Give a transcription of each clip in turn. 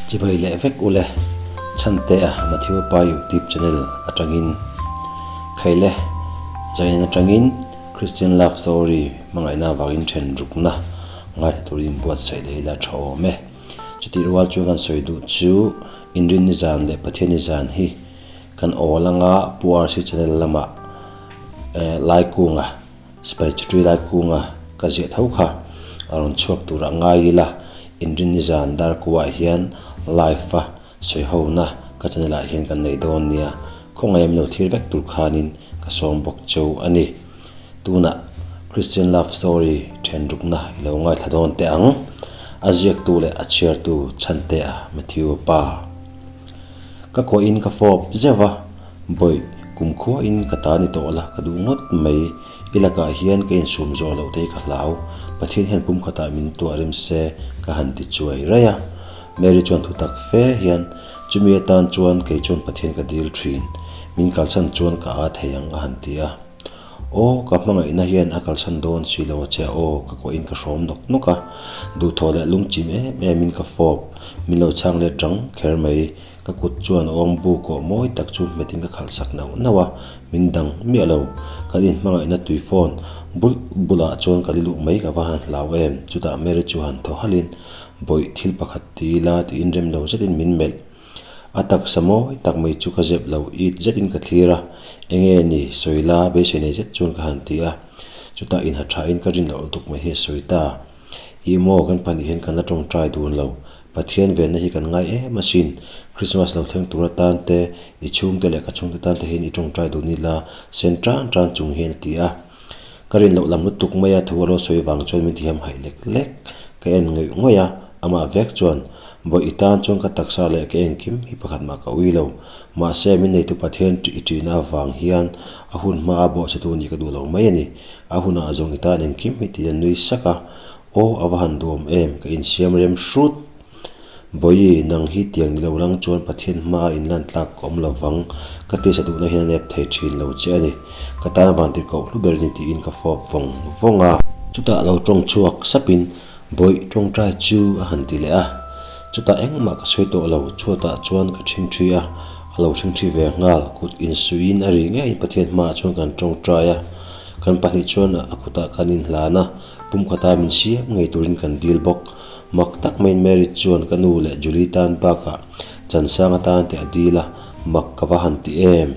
Chibai leh vek ule Chhantea Matthew Pa YouTube channel atangin Khaile Zainen atangin Christian Love Story hmangaihna avangin then rukna ngaithla turin buatsaih leh ila tha awm e. Chutih rual chu kan sawi duh chu Inrinni zan leh Pathianni zan hi kan awl anga Pu RC channel lamah Laikunga Sipai chutui lai kunga ka ziah tho kha a rawn chhuak tur a ngai ila, Inrinni zan dar kuah hian live a sawi ho na ka channel ah hian kan nei dawn nia, khawngaih em lo thlir vek tur khanin ka sawm bawk cheu a ni. Tunah Christian Love Story then rukna i lo ngaithla dawn teh ang, a ziaktu leh a chhiartu Chhantea Matthew pa. Ka kuahin ka fawp zeuh a, Bawih, kumkhuain ka ta ni tawh la, ka duh ngawt mai. I lakah hian ka insum zawh loh te hi ka hlau. Pathian hian pum khatah min tuah rem se ka han ti chuai raih a. Mary chuan thu tak fe hian, Chumi atan chuan kei chuan Pathian ka dil thin. Min kalsan chuan ka aa thei ang a han ti a. Aw, ka hmangaihna hian a kalsan dawn si lo a che aw, ka kuahin ka hrawm nawk nawk a. Duhthawh leh lungchim em emin ka fawp. Min lo chhang let rang kher mai. Ka kut chuan awng bu kawh mawi tak chu hmetin ka khalh sak nauh nauh a, min dang miah lo. Kan inhmangaihna tui phone bul bulah chuan ka li luh mai ka va han hlau em. Chutah Mary chu han thaw halhin, Bawih, thil pakhat ti ila tiin rem lo zetin min melh. A taksa mawi tak mai chu ka zep lo, it zetin ka thlir a, Enge ni, sawi la, beisei nei zet chuan ka han ti a. Chutah inha thain ka rin loh lutuk mai hi a sawi ta. Ih maw, kan pahnih hian kan la tawngtai dun lo. Pathian venna hi kan ngai em asin. Christmas lo thleng tur atan te, i chhungte leh ka chhungte tan te hian i tawngtai dun ila, sen tan tan chung hian a ti a. Ka rin loh lam lutuk mai a, thu a lo sawi vang chuan min ti ham haih lek lek. Ka en ngawih ngawih a, amah vek chuan, Bawih i tan chuan ka taksa leh ka engkim hi pakhat mah ka ui lo. Mahse, min neitu Pathian i ṭihna avang hian a hun hma a bawhchhetu nih ka duh lo mai a ni. A hunah zawng i tan engkim hi ti a nui sak a, Aw, a va han duam em, ka insiam rem hrut. Bawihi, nang hi tiang ni lo lang chuan Pathian hmaa inlan tlak ka awm lo vang, ka tisa duhna hian a nep thei thin lo che a ni. Ka tan van tir koh hlu ber ni tiin ka fawp vawng vawng a. Chutah lo tawng chhuak sapin, Bawih, tawngtai chu a han ti leh a. Chutah engmah ka sawi tawh lo, chhuatah chuan ka ṭhingṭhi a, a lo ṭhingṭhi ve nghal, kut insuiin a ri ngeiin Pathian hmaah chuan kan tawngtai a. Kan pahnih chuan a kutah kan inhlan a. Pum khata min siam ngei turin kan dil bawk. Mak tak maiin Mary chuan ka nu leh Julie tan bakah Chansang atan te a dil a, mak ka va han ti em.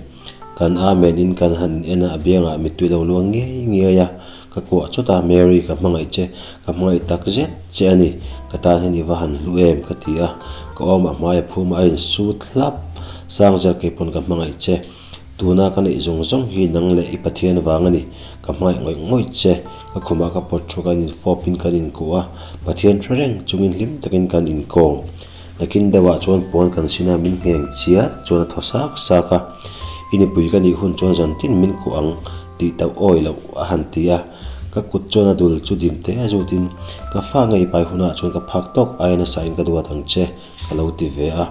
Kan Amen in kan han in en a, a biangah mittui lo luang ngei ngei a, ka kuah chawt a, Mary ka hmangaih che, ka hmangaih tak zet che a ni, ka tan hian i va han hlu em ka ti a, ka awmah hmai a phum a, a insut hlap, Sangzel keipawn ka hmangaih che. Tuna ka neih zawng zawng hi nang leh i Pathian vang a ni. Ka hmangaih ngawih ngawih che. Ka khumah ka pawt thu kan infawpin kan inkuh a, Pathian hre reng chungin hlim takin kan inkawm. Nakin deuhah chuan puan kan sin a, min ngheng chiat chuan a thaw sak sak a. I nupui ka nih hun chuan zan tin min kuh ang tih tauh awi loh a han ti a. Ka kut chuan a dul chu dim te a zutin, Ka fa ngei pai hunah chuan ka phak tawk aia nasa in ka duat ang che. Ka lo ti ve a.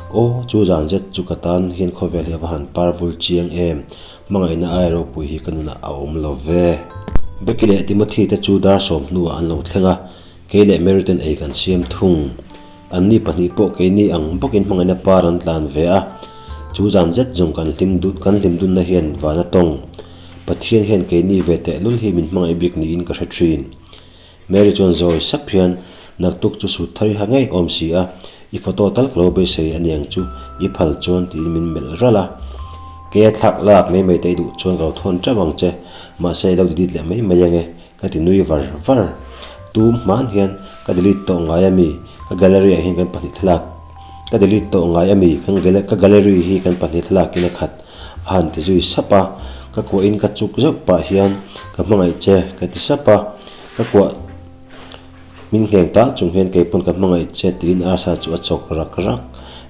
Aw, chu zan zet chu ka tan hian khawvel hi a va han par vul chiang em? Hmangaihna aia ropui hi ka nunah a awm lo ve. Becky leh Timothy te chu dar sawm hnuah an lo thleng a, kei leh Mary ten ei kan siam thung. Anni pahnih pawh keini ang bawkin hmangaihna par an tlan ve a. Chu zan zet zawng kan hlim dut kan hlim dunna hian van a tawng. Pathian hian keini ve tehlul hi min hmangaih bik niin ka hre thin. Mary chuan zawi sap hian, Naktuk chu sut thar i ha ngei awm si a, i photo tal ka lo beisei a niang chu, i phal chuan tiin min melh ralh a. Keia thlak lak mai mai te i duh chuan ka lo thawn teuh ang che, mahse i lo delete leh mai mai ange, ka ti nui var var. Tum hman hian ka delete tawh ngai a mi, ka gallery ah hian kan pahnih thlalak ka delete tawh ngai a mi, ka gallery hi kan pahnih thlalak in a khat a han ti zui sap a, ka kuahin ka chuk zeuh pah hian ka hmangaih che ka ti sap a, ka kuah min ngheng ta chung hian keipawn ka hmangaih che tiin Arsa chu a chawk rak rak.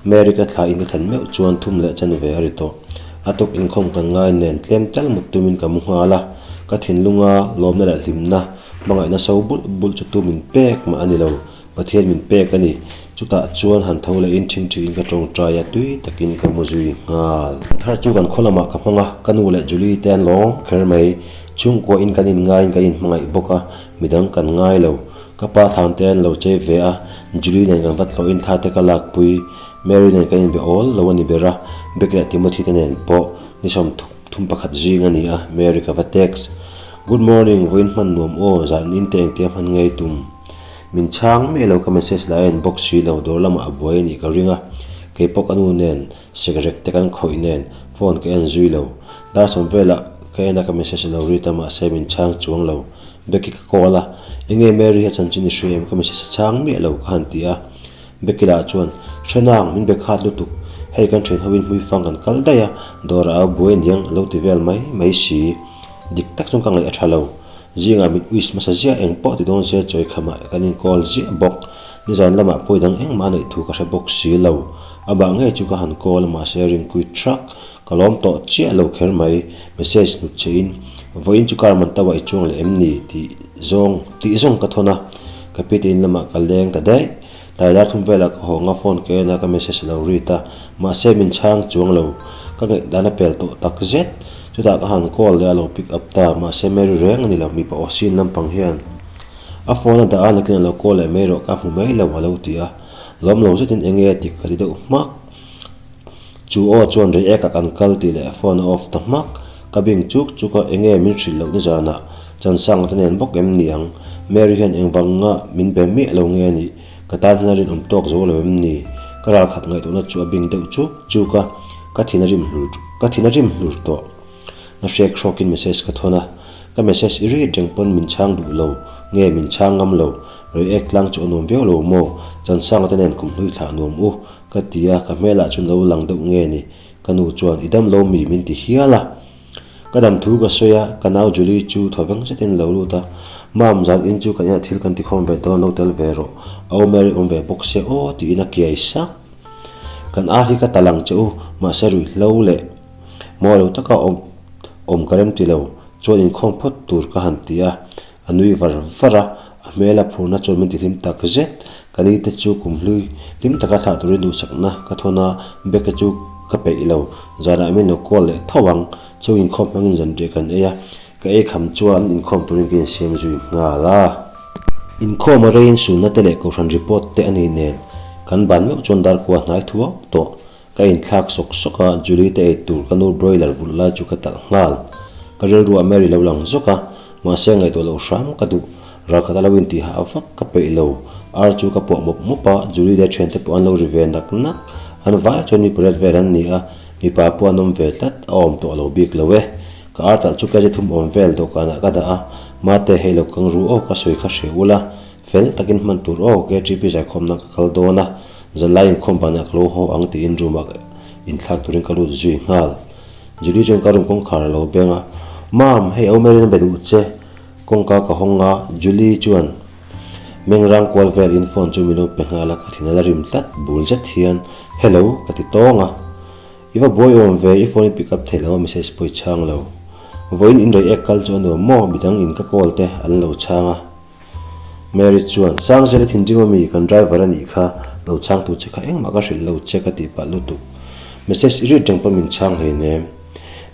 Mary ka thla in ka thlen meuh chuan thum leh chan ve a ri tawh. A tuk inkhawm kan ngai nen tlem tal mut tumin ka mu nghal a, ka thinlunga lawmna leh hlimna hmangaihna so bulh bulh chu tu min pek mah a ni lo. Pathian min pek a ni. Chutah chuan han tho leh in ṭhing ṭhihin ka ṭawngṭai a, tui takin ka mu zui nghal. Thar chu kan khaw lamah ka hmang a, ka nu leh Julie te an lawm kher mai. Chhungkua in kan inngaiin kan inhmangaih bawk a, midang kan ngai lo. Ka pa thlan te an lo chei ve a, Julie nen kan va tlawhin thla te ka lakpui. Mary nen kan inbe awl lo a ni ber a, Beck leh Timothy te nen pawh ni 31 zing a ni a, Mary ka va text. Good morning, vawiin hman nuam aw, zan in te engtia hman ngei tum? Min chhang miah lo ka message lah a en bawk si lo, dawr lamah a buai a nih ka ring a, keipawh ka nu nen sikrek te kan khawih nen phone ka en zui lo. Dar sawm velah ka en a ka message a lo ri ta mahse min chhang chuang lo. Becky ka call a, Enge Mary hi a chanchin i hria em ka message a chhang miah lo ka han ti a. Becky lah chuan, Hrenang, min be khat lutuk. Hei kan thian hoin hmuifang kan kal daih a, dawrah a buai aniang a lo ti vel mai mai si. Dik tak chuan ka ngaih a tha lo. Zingah mit uis hmasa ziah eng pawh ti dawn se chawi khamah kan inkawl ziah bawk. Nizan lamah pawi dang engmah a neih thu ka hre bawk si lo. Amah ngei chu ka han call a mahse ringkui truck ka lawm tawh chiah lo kher mai. Message hnut che in, Vawiin chu car man tauah i chuang leh em ni? tih zawng tih zawng ka thawn a. Ka pi te in lamah ka leng ta daih. Tlai dar thum velah ka hawnga phone ka en a ka message a lo read a, mahse min chhang chuang lo. Ka ngaihdan a pel tawh tak zet. Chutah ka han call leh a lo pick up ta, mahse Mary reng a ni lo, mipa aw sin lampang hian a phone a dah a, nakin a lo call leh mai rawh ka hmu mai lo a lo ti a. Lawm lo zetin eng nge tih ka ti deuh hmak. Chu aw chuan rei ek ah kan kal tih leh phone a off ta hmak. Ka bing chuk chuk a, enge min hrilh loh nizanah Chansanga te nen bawk em ni ang? Mary hian engvanga min be miah lo nge a nih? Ka tan hian a rinawm tawk zo lo em ni? Ka ralkhat ngaihtuahna chu a bing deuh chuk chuk a, ka thin a rim hlur ka thin a rim hlur tawh. Na hrek hrawkin message ka thawn a, ka message i rit reng pawn min chhang duh lo nge min chhang ngam lo? Rei ek tlang chu a nuam viau lo maw? Chansanga te nen kum hlui thlah nuam u ka ti a, ka hmelah chuan lo lang deuh nge ni? Ka nu chuan i dam lo mi min ti hial a. Ka dam thu ka sawi a, ka nau Julie chu thaw veng zetin lo lut a, Mam, zan in chu kan inah thil kan tikhawm ve dawn lo tel ve rawh, Au Mary awm ve bawk se aw tiin a kiai sak. Kan ar hi ka ta lang che u, mahse ruihhlo leh maw lo taka awm awm ka rem ti lo, chuan inkhawm phawt tur ka han ti a, A nui var var a, a hmel a phurna chuan min tihlim tak zet. Ka ni te chu kum hlui hlim taka thlah turin duhsakna ka thawn a, Becca chu ka peih lo. Zanah min lo call leh tho ang. Chu inkhawm hmangin zanriah kan ei a, ka ei kham chuan inkhawm turin ka insiam zui nghal a. Inkhawm a reiin sunna te leh kohhran report te a ni nen kan ban meuh chuan dar kua hnai thuak tawh. Ka inthlak sawk sawk a, Julie te ei tur ka nu broiler vulh lai chu ka talh nghal. Ka rilru a Mary lo lang zawk a, mahse ngaihtuah loh hram ka duh. Ralkhat a lo intih hah vak ka peih lo. Ar chu ka puah mawp mawp a, Julie te thiante pawh an lo ri ve nak nak. An vai chuan mi pariat vel an ni a, mipa pawh an awm ve tlat, a awm tawh lo bik lo e. Ka ar talh chu kg thum awm vel dawhkanah ka dah a, Mate hei lo kang ru aw ka sawi kha hre ula, Fel takin hman tur aw, KTP zaikhawmna ka kal dawn a, zanlai inkhawm banah ka lo haw ang tiin room ah inthlak turin ka lut zui nghal. Julie chuan ka room kawngkhar a lo beng a, Mam, hei au Marian a be duh che, kawngka ka hawng a, Julie chuan mengrang kual vel in phone chu min lo pe nghal a, ka thin a la rim tlat, bul zet hian Hello ka ti tawng a. I va buai awm ve, i phone i pick up theih lo a message pawh i chhang lo. Vawiin in rei ek kal chu a nuam maw, midang in ka call te an lo chhang a. Mary chuan, Sangzela thinrim ami, kan driver a nih kha, lo chhang tu che kha engmah ka hrilh lo che ka tih pah lutuk. Message i rit reng pawh min chhang hleinem.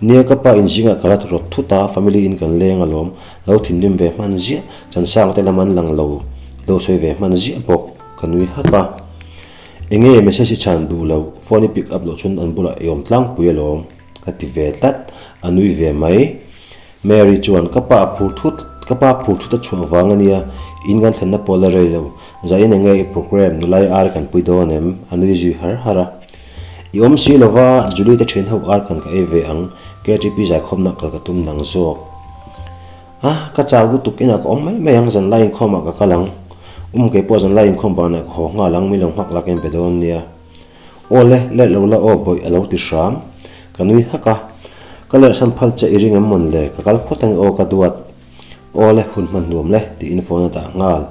Nia ka pa in zingah ka la rawt thut a, family in kan leng alawm, lo thinrim ve hman ziah, Chansang te lam an lang lo, i lo sawi ve hman ziah bawk, ka nui hak a. Enge message i chhan duh lo, phone i pick up loh chuan an bulah i awm tlangpui alawm, ka ti ve tlat, a nui ve mai. Mary chuan, Ka pa a phur thut, ka pa phur thut a chhuah vang a nia, in kan thlenna pawh la rei lo. Zain enge i program, nulai ar kan pui dawn em? A nui zui har har a. I awm si lova, Julie te thian ho ar kan ka ei ve ang, KTP zaikhawmna kal ka tum nang zawk. A, ka chau lutuk inah ka awm mai mai ang, zanlai inkhawmah ka kal ang. Um, keipawh zanlai inkhawm banah ka haw nghal ang, min lo nghak lak in be dawn nia. Aw le, lerh lo la aw bawih a lo ti hram. Ka nui hak a. Ka lerh san phal che i ring em mawn le, ka kal phawt ange aw ka duat. Aw le, hun hman nuam le, tiin phone a dah nghal.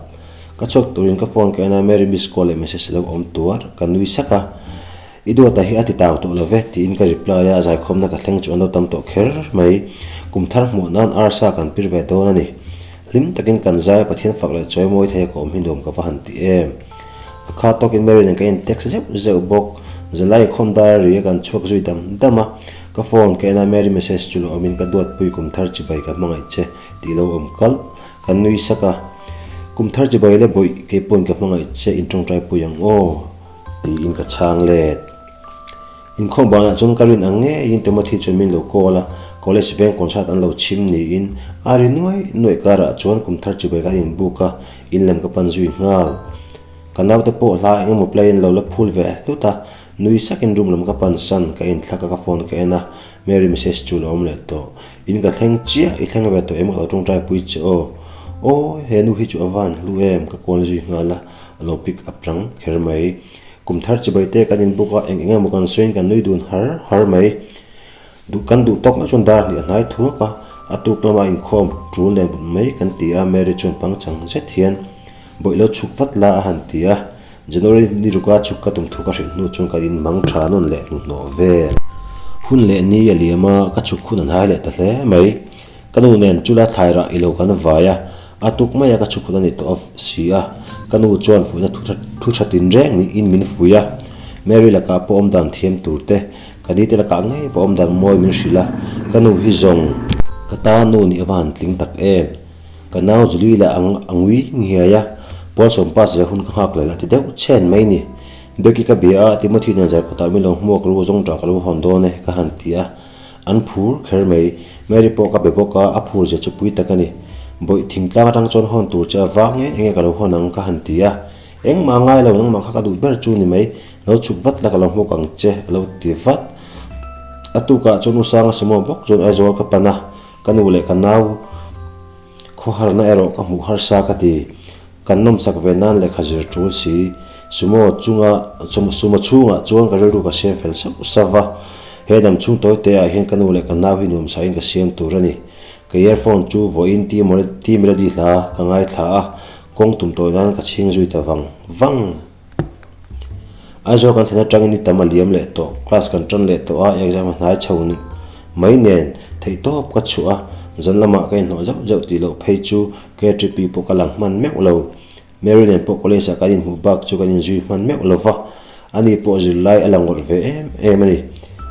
Ka chhuak turin ka phone ka en a, Mary miss call leh message a lo awm tuar, ka nui sak a. I duata hi a ti tau tawh lo ve, tiin ka reply a, zaikhawmna ka thleng chu an lo tam tawh kher mai. Kum thar hmuh nan arsa kan pir ve dawn a ni. Hlim takin kan zai a Pathian fak leh chawi mawi thei a ka awm hi nuam ka va han ti em. A kha tawkin Mary nen ka in text zeuh zeuh bawk. Zanlai inkhawm dar a ri a kan chhuak zui dam dam a. Ka phone ka en a Mary message chu lo awmin ka duatpui kum thar chibai ka hmangaih che tih lo awm kalh. Kan nui sak a. Kum thar chibai le bawih kei pawhin ka hmangaih che in tawngtai pui ang aw tiin ka chhang let. Inkhawm banah chuan ka rin ang ngeiin Timothy chuan min lo call a, college veng concert an lo chhim niin a ri nuai nuai karah chuan kum thar chibai kan inbuk a, in lam ka pan zui nghal. Ka naute pawh hla eng emaw play in lo la phul ve hlut a, nui sakin room lam ka pan san, ka inthlak a ka phone ka en a, Mary message chu lo awm leh tawh. In ka thleng chiah, i thleng ve tawh em ka lo tawngtai pui che aw. Aw, he nu hi chu a van hlu em ka call zui nghal a, a lo pick up rang kher mai. Kum thar chibai te kan inbuk a, eng eng emaw kan sawiin kan nui dun har har mai. Duh kan duh tawk meuh chuan dar hnih a hnai thuak a, a tuk lama inkhawm tul nen but mai kan ti a, Mary chuan pangchang zet hian bawih lo chhuk vat la a han ti a, January ni ruka chhuk ka tum thu ka hrilh hnu chuan ka in mang tha nawn leh hnuhnawh vel. Hun leh ni a liam a, ka chhuk hun an hai leh ta hle mai. Ka nu nen chula thlai rah i lo kan vai a, a tuk mai a ka chhuk hun a ni tawh si a, ka nu chuan fuihna thu tha tin reng niin min fuih a. Mary lakah pawh awm dan thiam tur te, ka ni te lakah ngei pawh awm dan mawi min hrilh a, ka nu hi zawng. Ka ta nu nih ava han tling tak em. Ka nau Julie lah ang a ngui nghiai a, Paulsawm pass ve hun ka nghak leh lah ti deuh chhen mai ni. Becky ka bia a, Timothy nen zarkawtah min lo hmuak ru zawng tah ka lo hawn dawn e ka han ti a, an phur kher mai. Mary pawh ka be bawk a, a phur zia chu pui tak a ni. Bawih thingtlang atang chuan hawn tur che a vang nge enge ka lo hawn ang ka han ti a, engmah ngai lo nangmah kha ka duh ber chu ni mai, lo chhuk vat la ka lo hmuak ang che a lo ti vat. A tukah chuan U Sanga sumo bawk chuan Aizawl ka pan a, Ka nu leh ka nau khawharna erawh ka hmuh harsa ka ti. Kan nawmsak ve nan lehkha zir tul si. Sumo chunga sumo chhungah chuan ka rilru ka siam fel sauh sauh va. He dam chhung tawi te ah hian ka nu leh ka nau hi nuamsain ka siam tur a ni. Ka earphone chu vawiin T Melody hla ka ngaithla a, kawng tum tawi nan ka chhing zui ta vang vang. Aizawl kan thlen atangin ni tam a liam leh tawh, class kan tan leh tawh a, exam a hnai chho mai nen theih tawp ka chhuah a, zan lamah ka inhlawh zauh zauh tih loh phei chu KTP pawh ka lang hman meuh lo. Mary nen pawh college ah kan inhmuh bak chu kan inzui hman meuh lo va, ani pawh zirlai a la ngawrh ve em em a ni.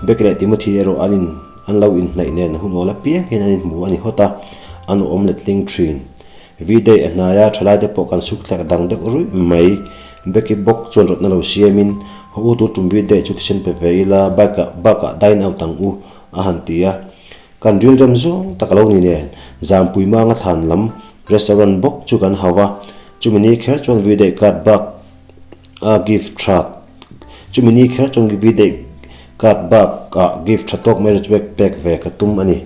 Beck leh Timothy erawh an in an lo inhnaih nen hun awl apiang hian an inhmu a ni hawt a, an awm letling thin. V-day a hnai a, thalaite pawh kan suk thlek dang deuh ruih mai. Becky bawk chuan rawtna lo siamin, Haw u tun tum V-day chu thisen pe ve ila, bike ah bakah dine out ang u, a han ti a. Kan ril rem zawng tak a lo ni nen, Zampui manga thlan lam restaurant bawk chu kan hau a. Chumi ni kher chuan V-day card bak a gift tha chumi ni kher chuan V-day card bak ah gift tha tawk mai chu pek ve ka tum a ni.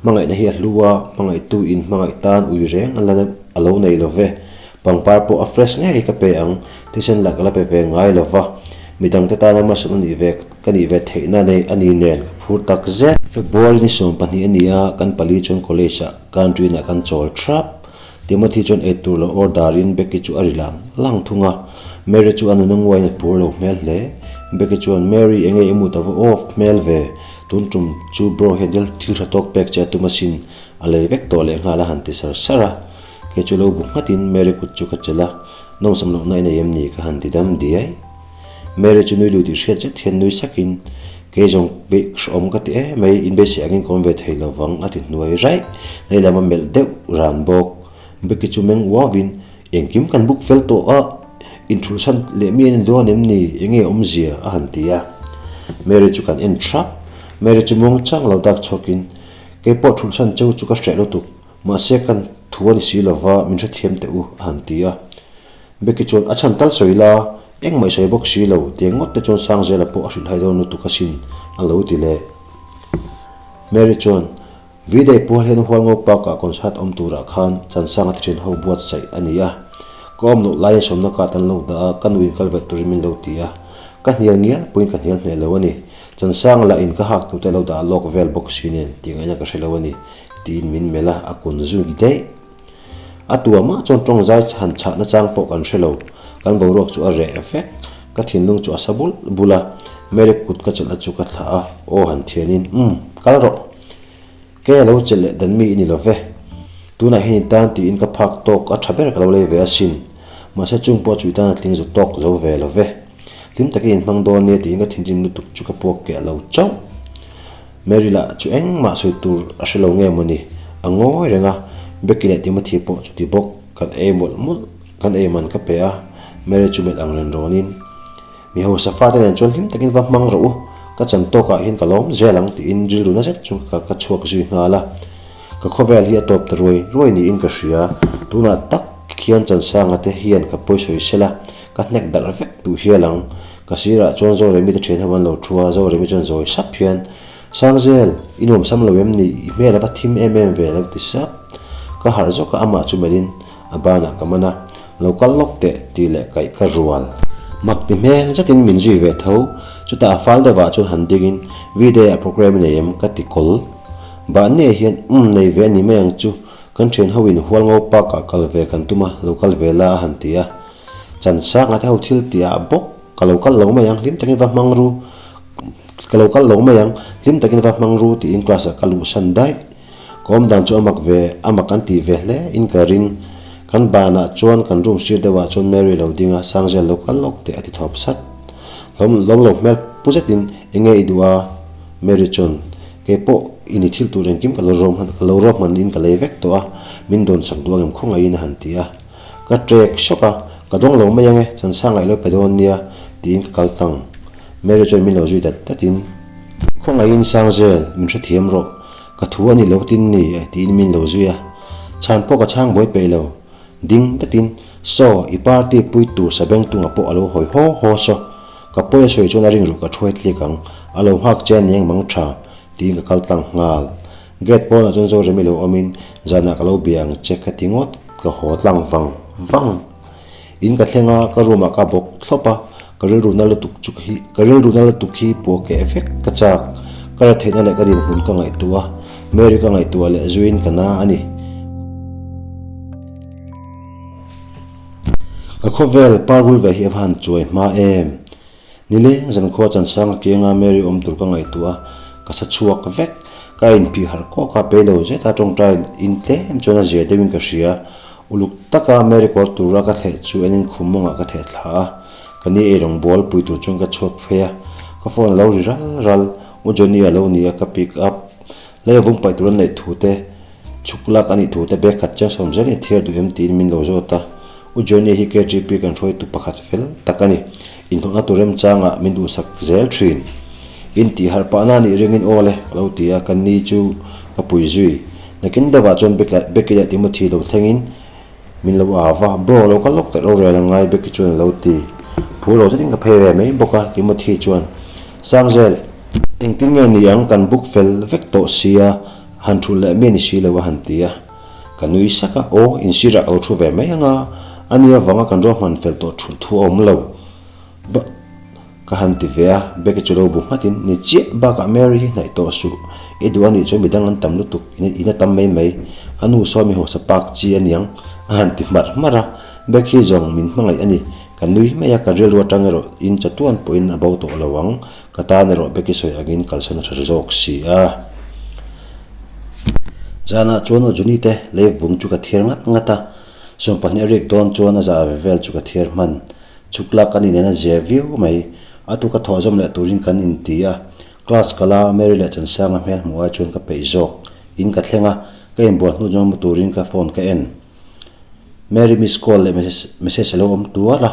Hmangaihna hi a hlu a, hmangaihtu in hmangaih tan ui reng a la a lo nei lo ve. Pangpar pawh a fresh ngei ka pe ang, thisen lah ka la pe ve ngai lo va, midangte tana hmasawn a nih ve ka nih ve theihna nei a ni nen ka phur tak zet. February ni 12 a ni a, kan pali chuan college ah canteen ah kan chawl thrap. Timothy chuan ei tur lo order in Becky chu a ri lang lang thung a, Mary chu a nuna nguaiin a pur lo hmel hle. Becky chuan, Mary, enge i mut ava off hmel ve, tun tum chu bro hian thil thil tha tawk pek che a tum asin, a lei vek tawh leh nghal a han ti sar sar a. Kei chu lo bu nghat in Mary kut chu ka chelh a, nawmsam lohna i nei em ni ka han ti dam diai. Mary chu nui lui tih hriat zet hian nui sakin, Kei zawng beih hrehawm ka ti em mai, in beisei angin ka awm ve thei lo vang a ti hnuai raih. Nei lam a melh deuh ran bawk. Becky chu meng uauin, Engkim kan buk fel tawh a, inthulhsan leh mi an ni dawn em ni? Enge awmzia? a han ti a. Mary chu kan en thrap. Mary chu muang chang lo dak chhawkin, Kei pawh thulhsan cheu chu ka hreh lutuk, mahse kan thu a ni si lova, min hrethiam teh u a han ti a. Becky chuan a chhan tal sawi la, engmah i sawi bawk si lo, tiang ngawt te chuan Sangzela pawh a hrilh hai dawn lutuk asin, a lo ti leh. Mary chuan, V-Day pual hian Hualngo Park-ah concert awm turah khan Chansanga thian ho buatsaih a ni a. Ka awm loh laiin sawmna card an lo dah a, ka nuin kal vet turin min lo ti a. Ka hnial ngial pawhin ka hnial hneh lo a ni. Chansanga lah in ka hak tute lo dah lawk vel bawk si nen tih ngaihna ka hre lo a ni, tiin min melh a, a kun zui daih. A tua mah chuan tawng zai han chhah nachang pawh kan hre lo. Kan boruak chu a reh vek. Ka thinlung chu a sa bul bul a. Mary kut ka chelhna chu ka thlah a, aw han thianin, Umm, kal rawh. Kei a lo chelh leh dan mi i ni lo ve. Tunah hian i tan tiin ka phak tawk a tha ber ka lo lei ve asin. Mahse chung pawh chu i tan a tling zu tawk zo ve lo ve. Hlim takin inhmang dawn nia tiin ka thinrim lutuk chu ka puak keh lo chauh. Mary lah chu engmah sawi tur a hre lo nge mawni, a ngawi reng a, Becky leh Timothy pawh chuti bawk. Kan ei mawlh mawlh, kan ei man ka pe a, Mary chu melh ang ren rawnin, Mi hausa fate nen chuan hlim takin va hmang rawh u, ka chan tawkah hian ka lawm zel ang tiin rilru na zet chu ka chhuak zui nghal a. Ka khawvel hi a tawp ta ruai ruai niin ka hria, tunah tak khian Chansanga te hian ka pawisawi sela, ka hnek darh vek duh hial ang. Ka sirah chuan Zoremi te thian ho an lo thu a, Zoremi chuan zawi sap hian, Sangzel, i nuamsam lo em ni? I hmel a va thim em em ve lo ti sap. Ka harh zawk a, amah chu melhin a banah ka man a, Lo kal lawk teh tih leh kaih ka rual. Mak ti hmel zetin min zui ve tho, chutah a fal deuhah chuan han dingin V-day ah programme i nei em ka ti kawl. Bahne hian umm nei ve a ni mai ang chu, kan thian ho in Hualngo Park ah kal ve kan tum a, lo kal ve la a han ti a. Chan sanga te ho thil tih ah bawk ka lo kal lo mai ang, hlim takin va hmang ru, ka lo kal lo mai ang, hlim takin va hmang ru tiin class ah ka luhsan daih. Ka awm dan chu a mak ve, a mak an tih ve hle in ka ring. Kan banah chuan kan room sir deuhah chuan Mary lo ding a, Sangzel lo kal lawk teh a ti thawp sat. Hlawm lawm lo hmel pu zetin enge i duh a? Mary chuan, Kei pawh i ni thil tur engkim ka lo rawm ka lo rawm hman in ka lei vek tawh a, min dawn sak duh angem khawngaihin a han ti a. Ka trek sawk a, ka dawng lo mai ange, Chansanga i lo pe dawn nia tiin ka kal tlang. Mary chuan min lo zui dat datin, Khawngaihin Sangzel, min hrethiam rawh, Ka thu a ni lo tin ni e tiin min lo zui a, chhan pawh ka chhang buai peih lo. Ding datin, Saw, i party pui tur Sabengtunga pawh a lo hawi haw haw saw. Ka pawi a sawi chuan a ring ruk a thuai tlik ang, a lo nghak che a ni engmang tha, tiin ka kal tlang nghal. Gate pawnah chuan Zoremi lo awmin, Zanah ka lo bia ang che ka ti ngawt, ka haw tlang vang vang. In ka thleng a, ka room ah ka bawk thlawp a, ka rilru na lutuk chu hi, ka rilru na lutuk hi puah keh vek ka chak. Ka la theihna leh ka dinhmun ka ngaihtuah a, Mary ka ngaihtuah leh zuiin ka na a ni. Ka khawvel parvul ve hi a va han chuai hma em? Nileng zankhua chansang a kianga Mary awm tur ka ngaihtuah a, ka sa chhuak vek. Ka inphih harh kawk a, peilo zeta tawngtai in tlem chuan a zia deuhin ka hria. Uluk taka Mary kawr tura ka thleh chu enin khum mawngah ka theh thla a, ka ni eirawng bawl pui tur chuan ka chhuak phei a, ka phone a lo ri ral ral, U Johnny a lo ni a, ka pick up. Lei a vung paih tur an neih thu te, chhuk lak a nih thu te bag khat chiang sawm zelin thiar duh em tiin min lo zawt a. U Johnny hi KGP kan hruaitu pakhat fel tak a ni. Inhlawhna tur remchangah min duhsak zel thin. In tih harh pah na nih ringin aw le ka lo ti a, ka ni chu ka pui zui. Nakin deuhah chuan Becky leh Timothy lo thlengin min lo au va, Bro lo kal lawk teh rorel a ngai Becky chuan a lo ti. Phur lo zetin ka phei ve mai bawk a, Timothy chuan, Sangzel, engtin nge ni ang kan book fel vek tawh sia, han thulh leh mi a ni si lo a han ti a. Ka nui sak a, aw, insirah ka lo thu ve mai ang a, a ni avanga kan ruahman fel tawh thulh thu a awm lo. Ba, ka han ti ve a, Becky chu lo bu nghatin, ni chiah, bakah Mary hi hnaih tawh suh, i duh a nih chuan midang an tam lutuk, in a tam mai mai, a nu saw mi hausa pak chi a niang, a han ti hmarh hmarh a, Becky zawng min hmangaih a ni, ka nui mai a, ka rilru atang erawh in chatuan pawhin a bo tawh lo ang, Ka tan erawh Becky sawi angin kalsan a tha zawk si a. Zanah chuan Ojuni te lei vung chu ka thiar ngat ngat a, 20 a rik dawn chuan a zah ve vel chu ka thiar hman. Chhuk lak a nih nen a zia viau mai. A tu ka thawh zawm leh turin kan inti a. Class kala Mary leh Chansanga hmel hmuh ai chuan ka peih zawk. In ka thleng a, ka inbual hnu chuan mu turin ka phone ka en. Mary miss call leh message a lo awm tuar a,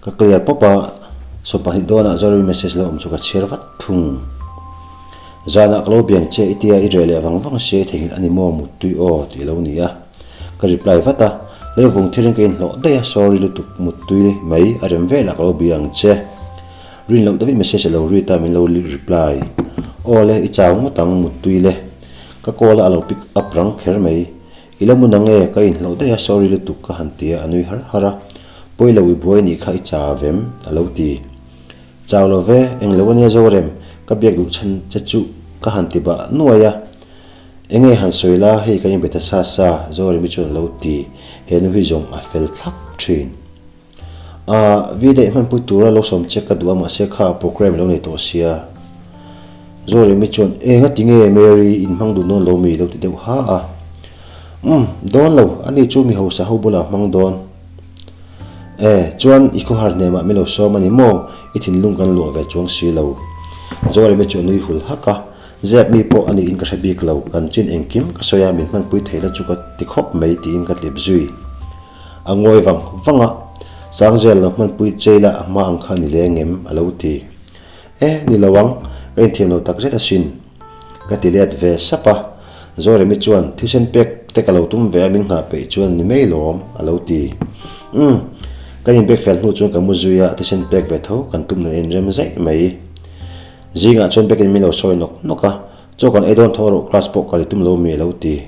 ka clear pawp a, 20 dawnah Zoremi message lo awm chu ka chhiar vat thung. Zanah ka lo biang che i tia i reh leh vang vang sia i theihnghilh a ni maw muttui aw tih a lo ni a, ka reply vat a, Leivung thirin ka inhlawh daih a, sorry lutuk muttui mai a rem velah ka lo bia ang che. Rin loh deuhin message a lo read a, min lo reply. Aw le, i chau ngawt ang muttui le. Ka call a a lo pick up rang kher mai. I la mun ang e, ka inhlauh daih a, sorry lutuk ka han ti a, a nui har har a. Pawi lo i buai nih kha i chau vem? a lo ti. Chau lo ve, eng lo ania Zorem, ka biak duh chhan che chu ka han ti bah nuai a. Enge han sawi la, hei kan inbe ta sa sa, Zoremi chuan a lo ti. He nu hi zawng a fel thlap thin. Ahh, vi daih hmanpui tura lo sawm che ka duh a mahse kha program lo nei tawh sia. Zoremi chuan, Eng a ti nge Mary, in hmang duh dawn lo mi? lo ti deuh ha a. Umm, dawn lo, ani chu mi hausa ho bulah hmang dawn. E, chuan i khawhar hnemah min lo sawm a ni maw? I thinlung kan luah ve chuang si lo. Zoremi chu a nui hul hak a, Zep mi pawh a niin ka hre bik lo, kan chin engkim ka sawi a, min hmanpui thei la chu ka ti khawp mai tiin ka tlip zui. A ngawi vang vang a, Sangzel lo hmanpui chei la a hma ang kha ni leng em? a lo ti. E, ni lo ang, ka inthiam lo tak zet asin. Ka ti let ve sap a. Zoremi chuan, Thisen pek te ka lo tum ve a min nghah peih chuan ni mai lawm, a lo ti. Umm, kan inbek fel hnu chuan ka mu zui a, thisen pek ve tho kan tum nen a inrem zaih mai. Zingah chuan bekin min lo sawi nawk nawk a, Chaw kan ei dawn tho rawh, class pawh kal i tum lo mi a lo ti.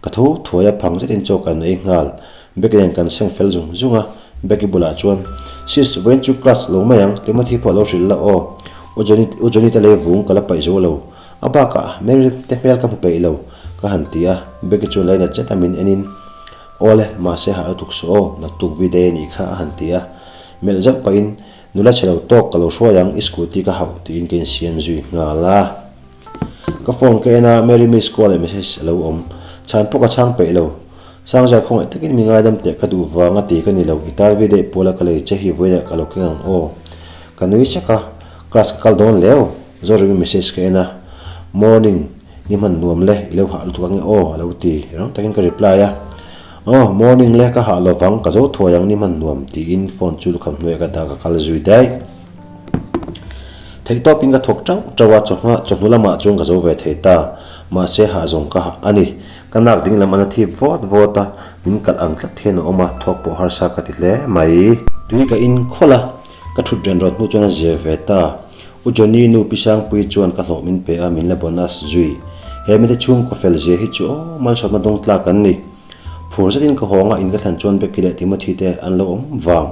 Ka tho thuai a, phang zetin chaw kan ei nghal. Becky nen kan seng fel zung zung a, Becky bulah chuan, Sis, vawiin chu class lo mai ang, Timothy pawh lo hrilh la aw. U Johnny, U Johnny te lei vung ka la paih zo lo. A bakah, Mary te hmel ka hmu peih lo, ka han ti a. Becky chuan lainat zet a min enin, Aw le, mahse harh lutuk suh aw, naktuk V-day a nih kha, a han ti a. Melh zauh pahin, Nula chhe lo tawk ka lo hruai ang, i scooty ka hauh, tiin ka insiam zui nghal a. Ka phone ka en a, Mary miss call leh message a lo awm. Chhan pawh ka chhang peih lo. Sangzar khawngaih takin mi ngaidam teh ka duh vang a ti ka ni lo, i tan vi daih puala ka lei che hi vawiinah ka lo keng ang aw. Ka nui sek a, class ka kal dawn leu, Zoremi message ka en a, Morning, ni hman nuam le, i lo hah lutuk ange aw a lo ti, rang takin ka reply a, Aw, morning le, ka hah lovang, ka zo thuai ang ni hman nuam tiin phone chu lukham hnuaiah ka dah ka kal zui daih. Theihtawpin ka thawk tauh tauh a, chawhma chawhnu lamah chuan ka zo ve thei ta. Mahse hah zawng ka hah a ni. Ka nak ding lam an a thip vawt vawt a, min kalh ang tlat hian a awm a, thawk pawh harsa ka ti hle mai. Tui ka in khawlh a, ka thut ren rawt hnu chuan a zir ve ta. U Johnny nu Pi Sangpuii chuan ka hlawh min pe a, min la bonus zui. He mite chhungkaw fel zia hi chu aw, malsawmna dawng tlak an ni. Phur zetin ka hawng a, in ka thlan chuan Becky leh Timothy te an lo awm vang.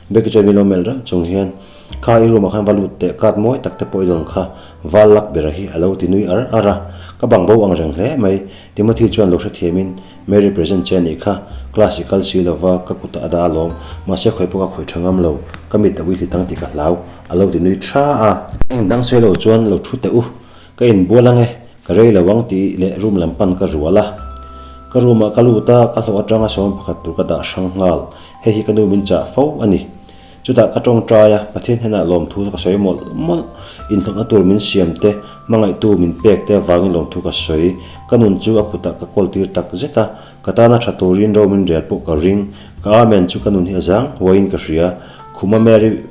Becky chuan min lo melh ralh chung hian, Kha i room ah khan va lut teh, card mawi tak te pawh i dawn kha, val lak bera hi a lo ti nui ar ar a, ka bang bo ang reng hle mai. Timothy chuan lo hrethiamin, Mary present che anih kha, class i kal si lova, ka kutah a dah alawm, mahse khawi pawh ka khawih tha ngam lo, ka mit a ui tang tih ka hlau, a lo ti nui tha a. Eng dang sawi lo chuan lo thu teh u, ka inbual ang e, ka rei lo ang tih leh room lam pan ka rual a. Ka room ah ka lut a, ka hlawh atanga sawm pakhat tur ka dah hrang nghal, hei hi ka nu min chah fo a ni. Chutah ka tawngtai a, Pathian hnenah lawmthu ka sawi mawlh mawlh. Inhlawhna tur min siam te, hmangaihtu min pek te avangin lawmthu ka sawi. Ka nun chu a kutah ka kawl tir tak zet a, ka tana tha turin ro min rel pawh ka ring. Ka Amen chu ka nun hi a zang huaiin ka hria. Khuma Mary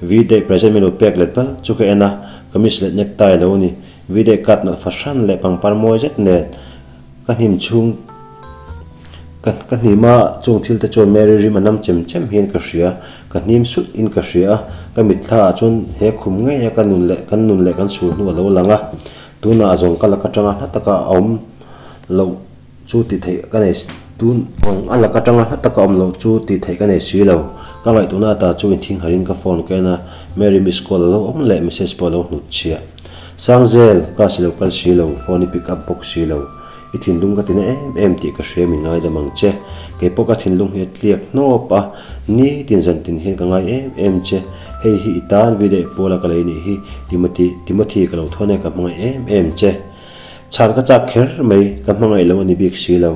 V-day present min lo pek let bal chu ka en a, kamis leh necktie lo ni. V-day card nalh fahran leh pangpar mawi zet nen ka hnim chhung Ka ka hnim a, chung thil te chuan Mary rim a nam chem chem hian ka hria, ka hnim sut in ka hria a, ka mitthla ah chuan he khum ngei a ka nun leh kan nun leh kan sul hnu a lo lang a, tunah zawng ka lak atanga hla taka a awm loh chu tih theih ka nei tun zawng a lak atanga hla taka awm loh chu tih theih ka nei si lo, ka ngaihtuahna ata chu inthing harin ka phone ka en a, Mary miss call a lo awm leh message pawh a lo hnut chhiah. Sangzel, class i lo kal si lo, phone i pick up bawk si lo. I thinlung ka tina em em tih ka hria min ngaidam ang che. Kei pawh ka thinlung hi a tliak hnawp a, nitin zan tin hian ka ngai em em che. Hei hi i tan vi daih puala ka lei nih hi, Timothy, Timothy ka lo thawn e ka hmangaih em em che. Chhan ka chak kher mai, ka hmangaih lo a ni bik si lo.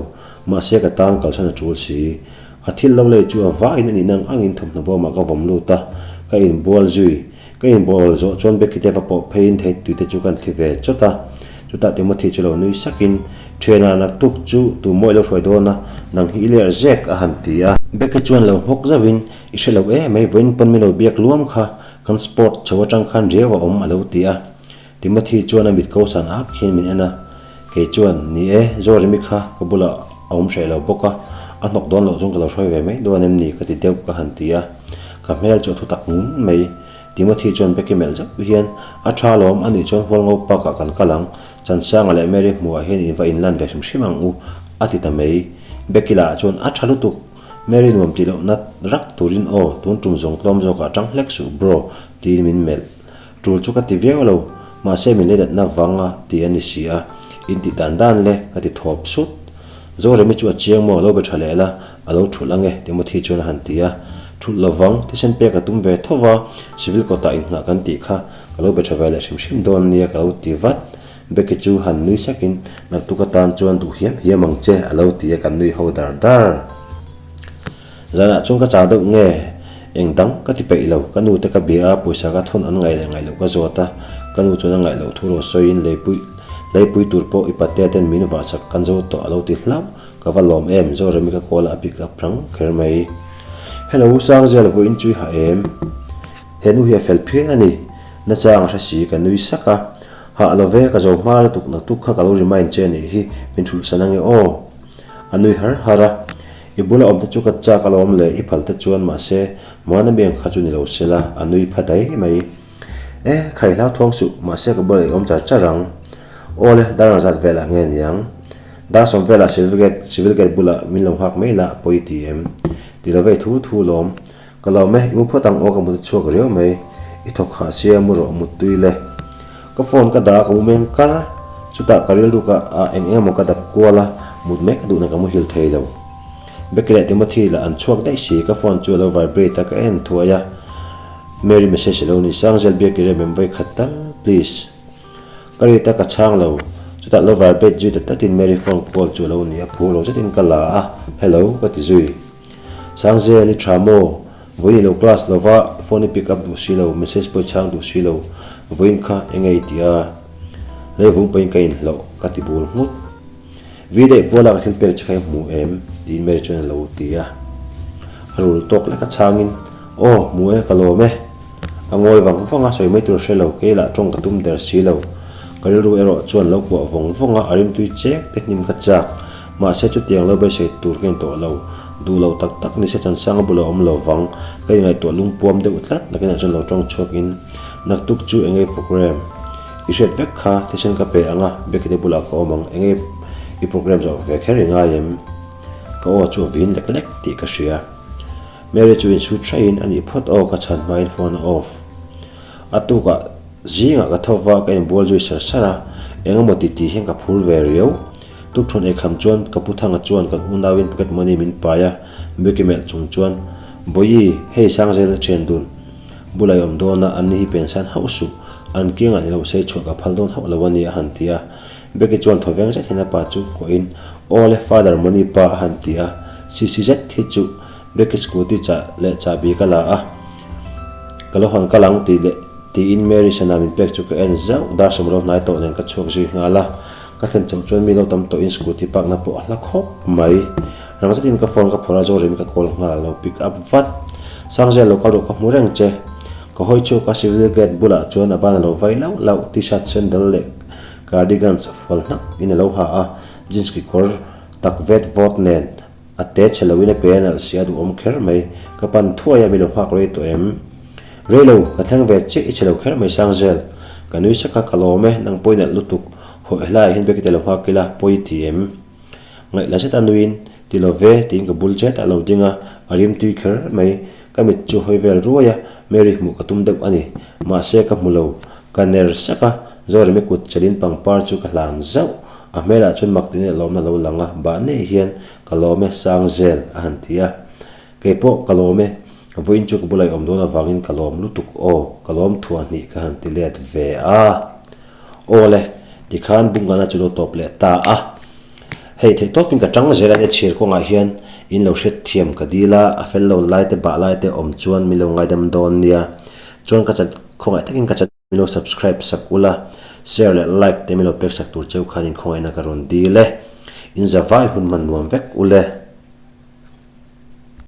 Mahse ka tan kalsan a tul si. A thil lo lei chu a vaiin a nih nang angin thawmhnaw bawmah ka vawm lut a, ka inbual zui. Ka inbual zawh chuan Becky te va pawh pheiin theihtui te chu kan thli ve chawt a. Chutah Timothy chu lo nui sakin, Thiana naktuk chu tu mawi lo hruai dawn a, nang hi i ler zek a han ti a. Becky chuan lo nghawk zauhin, I hre lo e mai, vawiin pawn min lo biak luam kha, kan sport chho atang khan riau a awm a lo ti a. Timothy chuan a mit ko san ak hian min en a, kei chuan, Ni e, Zoremi kha ka bulah a awm hreh lo bawk a, a hnawk dawn loh chuan ka lo hruai ve mai dawn em ni ka ti deuh ka han ti a, ka hmel chu a thu tak ngun mai. Timothy chuan Becky melh zauh hian, A tha alawm, anih chuan Hualngo Park ah kan kal ang, Chansanga leh Mary hmuhah hian in va inlan ve hrim hrim ang u, a ti ta mai. Becky lah chuan, A tha lutuk, Mary nuam tih lohna rak turin aw, tun tum zawng tlawm zawkah tang hlek suh bro, tiin min melh. Tul chu ka ti viau lo, mahse min leidatna vang a ti a ni si a, in tih dan dan le ka ti thawp sut. Zoremi chu a chiang maw lo be tha leh la, a lo thulh ange Timothy chuan a han ti a. Thulh lo vang, thisen pek a tum ve tho va, civil kawtah inghah kan tih kha ka lo be tha ve leh hrim hrim dawn nia ka lo ti vat. Becky chu han nui sakin, Naktuk atan chuan duh hiam hiam ang che a lo ti a, kan nui ho dar dar. Zanah chuan ka chau deuh nge? Eng dang ka ti peih lo. Ka nu te ka bia a, pawisa ka thawn an ngaih leh ngaih loh ka zawt a. Ka nu chuan a ngaih loh thu rawn sawiin leipui Leipui tur pawh i patea ten min vahsak kan zo tawh a lo ti hlauh. Ka va lawm em, Zoremi ka call a pick up rang kher mai. Hello, Sangzel vawiin chu i hah em? He nu hi a fel phian a ni. Nachang a hre si, ka nui sak a. Hah lo ve, ka zo hma lutuk naktuk kha ka lo remind che nih hi, min thulh san ange aw. A nui har har a. I bula awm te chu ka chak alawm le, i phal te chuan mahse Muana mi ang kha chu ni lo se la, a nui pha daih mai. E, khai hlau thawng suh, mahse ka bulah i awm char char ang. Aw le, dar ang zat velah nge niang? Dar sawm velah civil gate, civil gate bulah min lo nghak mai la, a pawi ti em? Ti lo vei thu thu lawm. Ka lawm e, i mu phawt ang aw ka mut a chhuak riau mai. I thawk hah sia mu rawh mut tui le. Ka phone ka dah a ka mu meng kar. Chutah ka rilru ka ah eng eng emaw ka dap kual a, mut mai ka duhna ka muhil thei lo. Becky leh Timothy lah an chhuak daih si, ka phone chu a lo vibrate a ka en thuai a. Mary message a lo ni, Sangzel biak i rem em vawi khat tal please. Ka rit a ka chhang lo, chutah lo vibrate zui ta tatin Mary phone call chu a lo ni a, phur lo zetin ka la a, Hello ka ti zui. Sangzel i tha maw? Vawiin i lo class lo va, phone i pick up duh si lo, message pawh i chhang duh si lo, vawiin kha eng nge i ti a? Leivung pawhin ka inhlawh, ka ti bul nghut. Vi daih puala ka thil pek che kha i hmu em? tiin Mary chuan a lo ti a. A rul tawk lek a chhangin, Aw, hmu e, ka lawm e. A ngawi vang vang a, sawi mai tur hre lo, kei lah tawng ka tum der si lo. Ka rilru erawh chuan lo kuah vawng vawng a, a rimtui chek te hnim ka chak. Mahse chutiang lo beisei tur ka intawh lo. Duh lo tak tak ni se Chansanga bulah awm lo vang, ka inngaihtuah lungpuam deuh tlat nakinah chuan lo tawng chhuakin, Naktuk chu enge program? I hriat vek kha, thisen ka pe ang a, Becky te bulah ka awm ang, enge i program zawh ve kher i ngai em? Ka aw chu a vin lek lek tih ka hria. Mary chu insut hraihin a nih phawt aw ka chhan hmain phone a off. A tukah zingah ka tho va, ka inbual zui sar sar a, engemaw ti tih hian ka phur ve riau. Tukthuan eikham chuan ka pu Thanga chuan kan unauin pocket money min pai a, Mickey melh chung chuan, Bawihi, hei Sangzel a thian dun. Bula i awm dawn a, anni hi pensan hauh suh. An kiangah ni lo sei chhuah ka phal dawn hauh lo a ni a han ti a. Becky chuan thawveng zet hian a pa chu kuahin, Aw le, Father Money pa a han ti a. Sisi zet hi chu Becky scooty chah leh chahbi ka la a, ka lo han kal ang tih leh tiin Mary sana min pek chu ka en zauh, dar sawm lo hnai tawh nen ka chhuak zui nghal a. Ka thlen chauh chuan mi lo tam tawhin scooty park na pawh a hla khawp mai. Rang zetin ka phone ka phawrh a, Zoremi ka call nghal a lo pick up vat. Sangzel lo kal rawh ka hmu reng che. Ka hawi chhuak a, civil gate bulah chuan a ban a lo vai lauh lauh, t-shirt sandal leh cardigans fual hnak in a lo ha a, jeans kekawr tak vet vawt nen a te chhe loin a pe a nalh si a duhawm kher mai. Ka pan thuai a, mi lo nghak rei tawh em? Rei lo, ka thleng ve chiah i chhe lo kher mai Sangzel. Ka nui sak a, ka lawm e, nang pawhin nalh lutuk. Haw helaiah hian Becky te lo nghak ila, pawi i ti em? Ngaihla zet a nuiin, Ti lo ve, tiin ka bul chet a lo ding a, a rim tui kher mai. Ka mit chu hawi vel ruai a, Mary hmuh ka tum deuh a ni. Mahse ka hmu lo, ka ner sak a, Zoremi kut chelin pangpar chu ka hlan zauh. A hmelah chuan mak tiin a lawmna lo lang a, bah nei hian, Ka lawm e, Sangzel, a han ti a. Kei pawh ka lawm e, vawiin chu ka bula i awm dawn avangin ka lawm lutuk aw, ka lawm thuah hnih ka han ti let ve a. Aw le, tikhan Bungana chu lo tawp leh ta a. Hei theih tawpin ka tang zel a nia chhir kawngah hian in lo hriat thiam ka dil a, a fel lo lai te bah lai te awm chuan min lo ngaidam dawn nia. Chuan ka chan khawngaih takin ka chan min lo subscribe sak ula, share leh like te min lo pek sak tur cheu khan in khawngaihna ka rawn dil e. In zavai hun hman nuam vek ule.